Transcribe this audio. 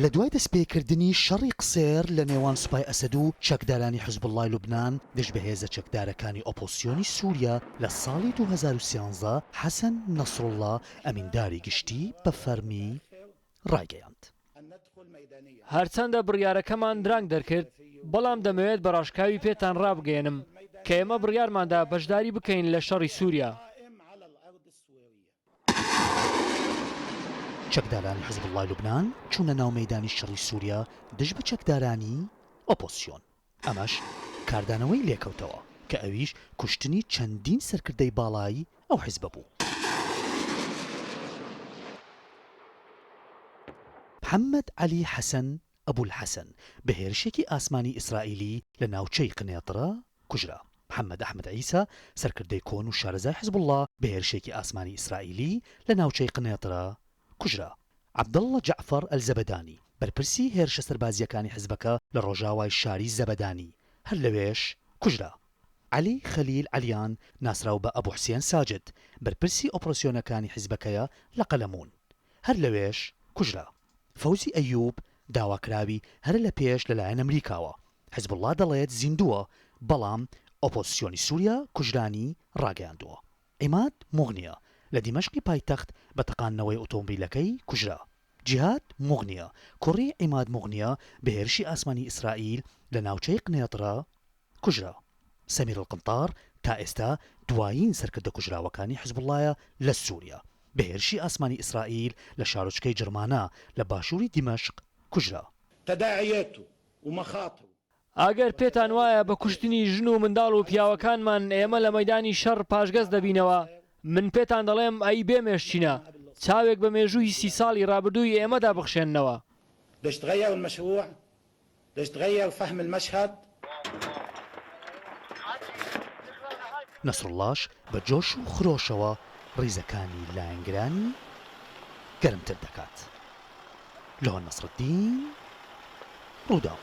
لە دوای دەستپێکردنی شەڕی قسێر لە نێوان سوپای ئەسەد و چەکدارانی حزبوڵڵای لوبنان دژ بە هێزە چەکدارەکانی ئۆپۆزسیۆنی سووریا لە ساڵی 2013، حەسەن نەسروڵڵا ئەمینداری گشتی بە فەرمی ڕایگەیاند. هەرچەندە بڕیارەکەمان درانگ دەرکرد، بەڵام دەمەوێت بە ڕاشکاوی پێتان ڕابگەیەنم کە ئێمە بڕیارماندا بەشداری بکەین لە شەڕی سووریا. چەکدارانی حزبوڵڵای لوبنان چوونە ناو مەیدانی شەڕی سووریا دژ بە چەکدارانی ئۆپۆزسیۆن، ئەمەش کاردانەوەی لێکەوتەوە کە ئەویش کوشتنی چەندین سەرکردەی باڵای ئەو حزبە بوو. محەممەد عەلی حەسەن ئەبولحەسەن بە هێرشێکی ئاسمانی ئیسرائیلی لە ناوچەی قنێتڕە کوژرا. محەممەد ئەحمەد عیسا، سەرکردەی کۆن و شارەزای حزبوڵڵا بە هێرشێکی ئاسمانی ئیسرائیلی لە ناوچەی قنێترە کوژرا. عەبدەڵڵا جەعفەر ئەلزەبەدانی، بەرپرسی هێرشە سەربازییەکانی حزبەکە لە ڕۆژاوای شاری زەبەدانی، هەر لەوێش کوژرا. عەلی خەلیل عەلیان، ناسراو بە ئەبو حسێن ساجد، بەرپرسی ئۆپراسیۆنەکانی حزبەکەیە لە قەلەموون، هەر لەوێش کوژرا. فەوزی ئەیوب، داواکراوی هەرە لە پێش لەلایەن ئەمریکاوە، حزبوڵڵا دەڵێت زیندووە، بەڵام ئۆپۆزسیۆنی سووریا کوژرانی ڕاگەیاندووە. عیماد موغنیە لە دیمەشقی پایتەخت بە تەقاندنەوەی ئۆتۆمبیلەکەی کوژرا. جیهاد موغنیە، کوڕی عیماد موغنیە بە هێرشی ئاسمانی ئیسرائیل لە ناوچەی قنێترە کوژرا. سەمیر القنتار تا ئێستا دوایین سەرکردە کوژراوەکانی حزبوڵڵایە لە سووریا، بە هێرشی ئاسمانی ئیسرائیل لە شارۆچکەی جرمانە لە باشووری دیمەشق کوژرا. تداعیاته ومخاطره. ئەگەر پێتان وایە بە کوشتنی ژن و منداڵ و پیاوەکانمان ئێمە لە مەیدانی شەڕ پاشگەز دەبینەوە، من پێتان دەڵێم ئەی بێ مێشچینە، چاوێک بە مێژووی سی ساڵی ڕابردووی ئێمەدا بخشێننەوە. ليش تغير المشروع؟ ليش تغير فهم المشهد؟ نەسروڵڵاش بە جۆش و خرۆشەوە ڕیزەکانی لایەنگرانی گەرمتر دەکات. لۆن نەسرەدین، رووداو.